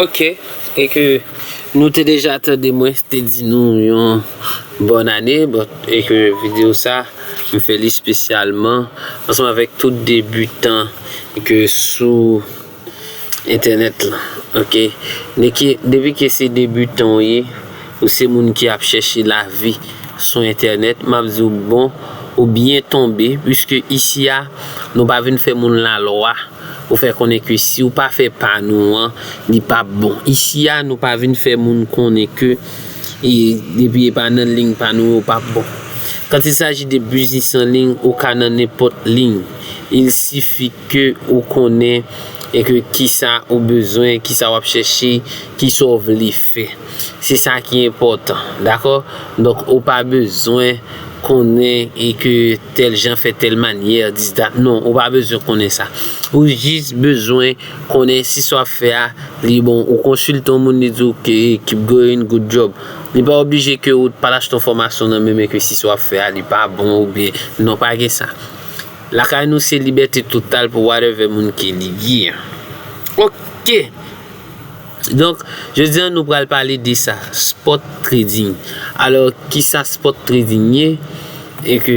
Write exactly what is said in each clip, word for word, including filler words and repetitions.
Ok, e ke nou te deja tande mwen te di nou yon bòn ane, bon, e ke videyo sa, m fè li espesyalman ansanm avèk tout debitan ke sou entènèt la, ok? Depi ke se debitan w ye, ou se moun ki ap chèche lavi sou entènèt, m ap di w bon, ou byen tonbe, piske isi a, nou pa vin fè moun lalwa pou fè konnen ke si w pa fè pa nou an, li p ap bon. Isi a, nou pa vin fè moun konnen ke e depi e pa nan liy pa nou, yo p ap bon. Quand il s'agit de business en ligne, ou ka nan nenpòt liy. Il suffit ke ou konnen e ke kisa ou bezwen, kisa w ap chèche, kisa w vle fè. Se sa ki enpòtan, dakò? Donk, ou pa bezwen konnen e ke tèl jan fè tèl manyè, dis dat. Non, ou pa bezwen konnen sa. Ou jis bezwen konnen si sa w ap fè a, li bon. Ou konsilte yon moun, li di w, "Ok, keep going, good job." Li pa oblije ke ou t pral achte yon fòmasyon nan men men ke si sa w ap fè a, li pa bon oubyen. Non, pa gen sa. Lakay nou, se libète total pou whatever moun ke li ye. Ok. Donk, jodi a, nou pral pale de sa, spot trading. Alò, kisa spot trading ye? E ke,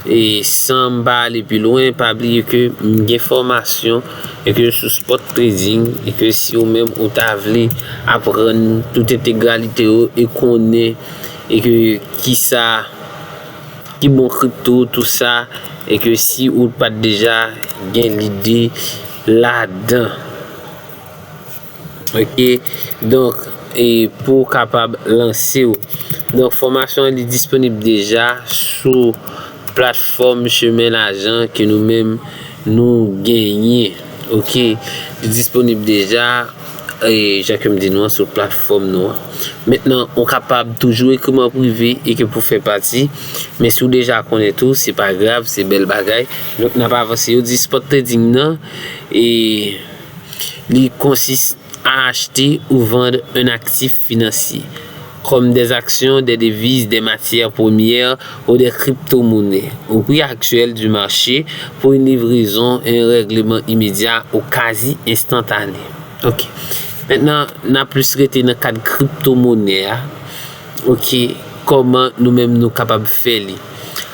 e san m pa ale pi lwen, pa bliye ke m gen fòmasyon e ke sou spot trading, e ke si ou menm ou ta vle aprann tout entegralite yo e konnen e ke kisa ki bon kripto, tou sa, e ke si ou pa t deja gen lide ladan. Ok, donk, e pou w kapab lanse w. Donk, fòmasyon an, li disponib deja sou platfòm Chemin Lajan ke nou menm nou genyen. Ok, li disponib deja, e jan ke m di nou an, sou platfòm nou an. Mentnan, ou kapab toujou ekri m an prive e ke pou fè pati, men si w deja konnen tou, se pa grav, se bèl bagay. Donk, n ap avanse. Yo di spot trading nan, e li konsiste à acheter ou vendre un actif financier, comme des actions, des devises, des matières premières ou des crypto-monnaies, au prix actuel du marché, pour une livraison et un règlement immédiat ou quasi instantané. Ok. Mentnan, n ap plis rete nan kad kripto monè a. Ok. Kòman nou menm nou kapab fè li?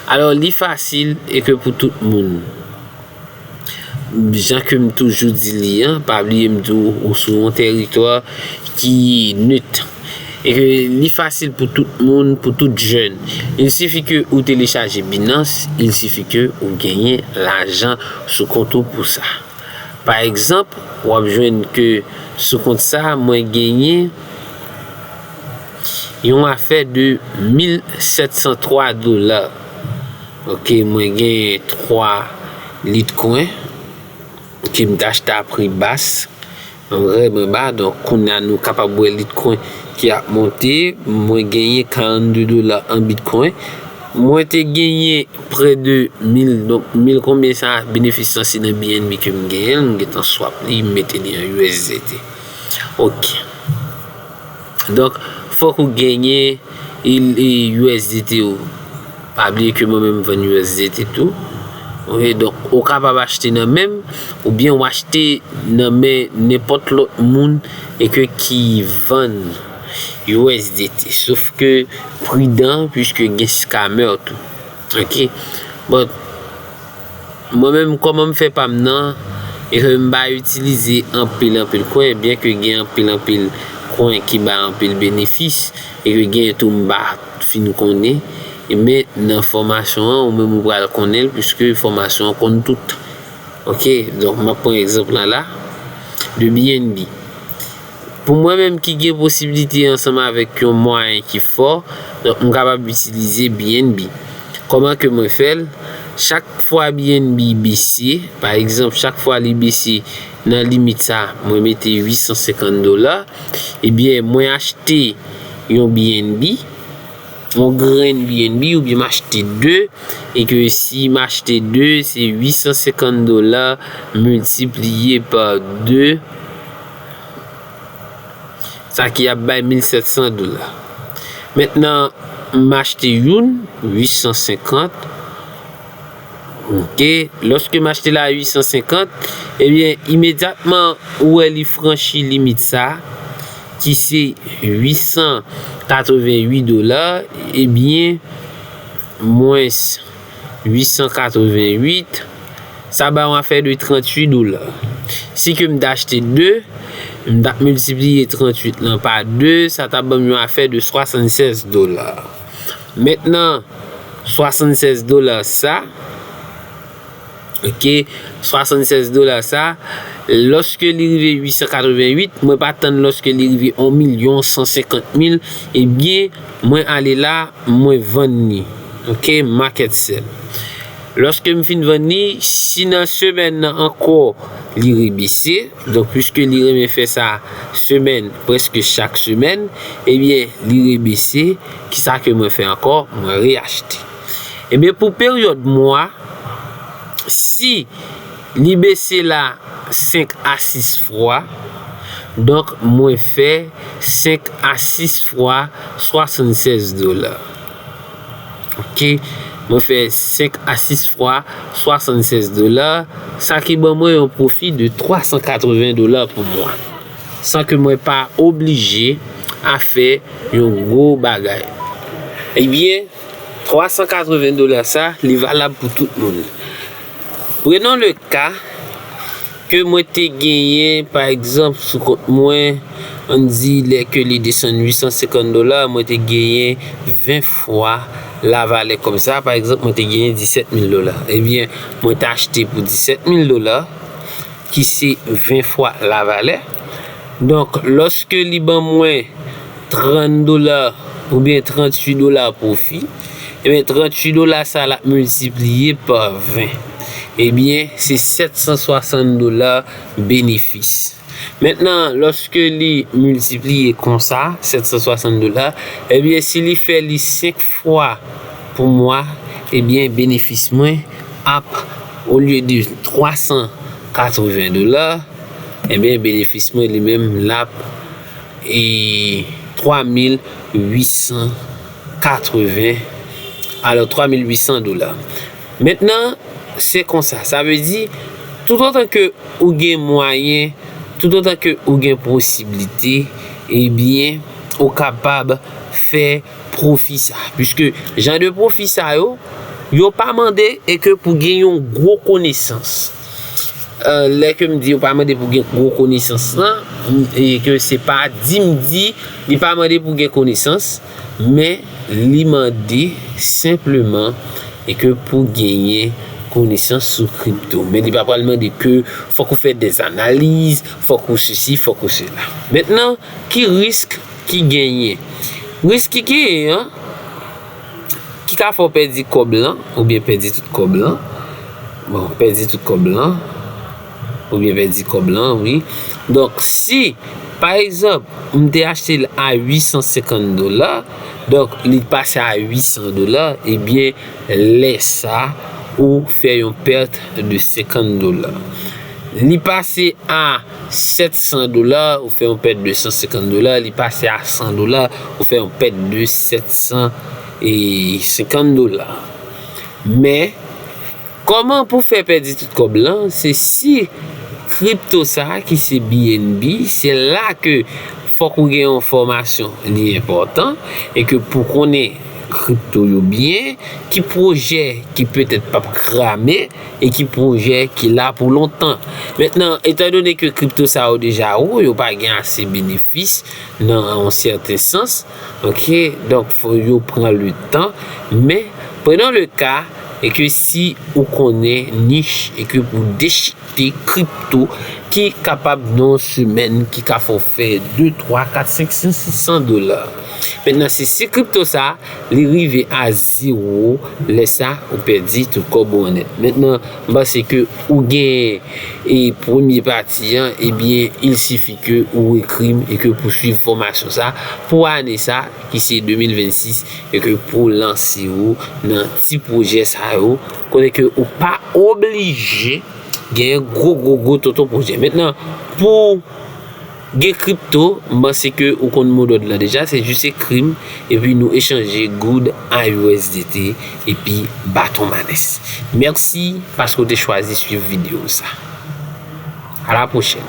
Alò, li fasil e ke pou tout moun. Jan ke m toujou di li an, pa bliye m di w, ou sou yon teritwa ki nèt. E ke li fasil pou tout moun, pou tout jèn. Il suffit ke ou telechaje Binance, il suffit ke ou genyen lajan sou kont ou pou sa. Pa egzanp, w ap jwenn ke sou kont sa, mwen genyen yon afè de mil sèt san twa dola. Ok, mwen genyen twa Litecoin ke m te achte a pri bas, vrèman ba. Donk, kounye a nou kapab wè Litecoin ki ap monte. Mwen genyen karannde dola an Bitcoin. Mwen te genyen prè de mil, donk mil konbyen sa, benefis lan se nan B N B ke m genyen l, m gentan swap li, m mete li an U S D T. Ok. Donk, fòk ou genyen e, e U S D T ou. Pa bliye ke mwen menm m vann U S D T tou. Ok, donk, ou kapab achte nan men m, oubyen w achte nan men nenpòt lòt moun e ke ki vann U S D T. Sof ke pridan, piske gen scammer tou. Ok? Bon, mwen menm, kòman m fè pa m nan, e ke m pa itilize anpil, anpil coin, byen ke gen anpil, anpil coin ki bay anpil benefis, e ke gen tou m pa fin konnen, e men nan fòmasyon an, ou menm ou pral konnen l, piske fòmasyon an konn tout. Ok, donk m ap pran egzanp lan la, de B N B. Pou mwen menm ki gen posiblite ansanm avèk yon mwayen ki fò, donk m kapab itilize B N B. Kòman ke mwen fè l? Chak fwa B N B bese, pa egzanp, chak fwa li bese nan limit sa, mwen mete uit san senkant dola, ebyen, mwen achte yon B N B, yon grenn B N B, oubyen m achte de, e ke si m achte de, se uit san senkant dola miltipliye pa de, sa ki ap bay mil sèt san dola. Mentnan, m achte youn, uit san senkant, Ok, lòske m achte l a uit san senkant, ebyen, imedyatman ou wè li franchi limit sa, ki se uit san katrevenn uit dola, ebyen, mwens uit san katrevenn uit, sa ba yon afè de tranntuit dola. Si ke m ta achte de, m t ap miltipliye tranntuit lan pa de, sa ta ban m yon afè de swasannsèz dola. Mentnan, swasannsèz dola sa, ok, swasannsèz dola sa, lòske li rive uit san katrevenn uit, mwen pa tann lòske li rive yon milyon san senkant mil, ebyen, mwen ale la, mwen vann li. Ok, market sell. Lòske m fin vann li, si nan semèn nan ankò li rebese, donk, piske li renmen fè sa semèn, prèske chak semèn, ebyen, li rebese, kisa ke mwen fè ankò? Mwen reyachte. Ebyen, pou peryòd mwa, si li bese la senk a sis fwa, donk, mwen fè senk a sis fwa swasannsèz dola. Ok, mwen fè senk a sis fwa swasannsèz dola, sa ki ban mwen yon pwofi de twa san katreven dola pou mwa, san ke mwen pa oblije a fè yon gwo bagay. Ebyen, twa san katreven dola sa, li valab pou tout moun. Prenons le cas ke mwen te genyen, pa egzanp, sou kont mwen, ann di, lè ke li desann uit san senkant dola, mwen te genyen ven fwa lavalè kòb sa. Pa egzanp, mwen te genyen disèt mil dola. Ebyen, mwen te achte pou disèt mil dola, ki se ven fwa lavalè. Donk, lòske li ban mwen trant dola oubyen tranntuit dola pwofi, ebyen, tranntuit dola sa l ap miltipliye pa ven. Ebyen, se sèt san swasann dola benefis. Mentnan, lòske li miltipliye konsa, sèt san swasann dola, ebyen, si li fè li senk fwa pou mwa, ebyen, benefis mwen ap, olye de twa san katreven dola, ebyen, benefis mwen li menm l ap, e, twa mil uit san katreven, alò, twa mil uit san dola. Mentnan, se konsa. Sa vle di, toutotan ke ou gen mwayen, toutotan ke ou gen posiblite, ebyen, ou kapab fè pwofi sa. Piske jan de pwofi sa yo, yo pa mande e ke pou gen yon gwo konesans. Eh, lè ke m di yo pa mande pou gen gwo konesans lan, e ke se pa di m di, li pa mande pou gen konesans, men li mande senpleman e ke pou genyen konesans sou kripto. Men li pa pral mande ke fòk ou fè dèzanaliz, fòk ou sesi, fòk ou sela. Mentnan, ki risk ki genyen? Risk ki genyen an, ki ka fè w pèdi kòb lan, oubyen pèdi tout kòb lan. Bon, pèdi tout kòb lan, oubyen pèdi kòb lan, wi. Donk, si, pa egzanp, m te achte l a uit san senkant dola, donk, li pase a uit san dola, ebyen, lè sa, ou fè yon pèt de senkant dola. Li pase a sèt san dola, ou fè yon pèt de san senkant dola, li pase a san dola, ou fè yon pèt de sèt san senkant dola. Men, kòman pou fè pèdi tout kòb lan? Se si kripto sa a ki se B N B, se la ke fòk ou gen yon fòmasyon li enpòtan, e ke pou konnen kripto yo byen, ki pwojè ki petèt p ap krame, e ki pwojè ki la pou lontan. Mentnan, etandone ke kripto sa yo deja wo, yo pa gen ase benefis nan yon sèten sans, ok, donk fò yo pran le tan, men prenons le cas e ke si ou konnen nich e ke pou dechite kripto ki kapab nan yon semèn ki ka fè w fè de, twa, kat, senk san, sis san dola. Mentnan, se si kripto sa, li rive a zewo, lè sa, ou pèdi tout kòb ou an nèt. Mentnan, m panse ke ou gen e premye pati an, ebyen, il sifi ke ou ekri m e ke pou swiv fòmasyon sa pou ane sa, ki se de mil vennsis, e ke pou lanse ou nan ti pwojè sa yo, kote ke ou pa oblije gen gwo, gwo, gwo tonton pwojè. Mentnan, pou Gen kripto, m panse ke ou konn modòd la deja, se jis ekri m, epi nou echanje goud, A U S D T, epi baton manès. Mèsi paske w te chwazi swiv videyo sa. A la pwochèn.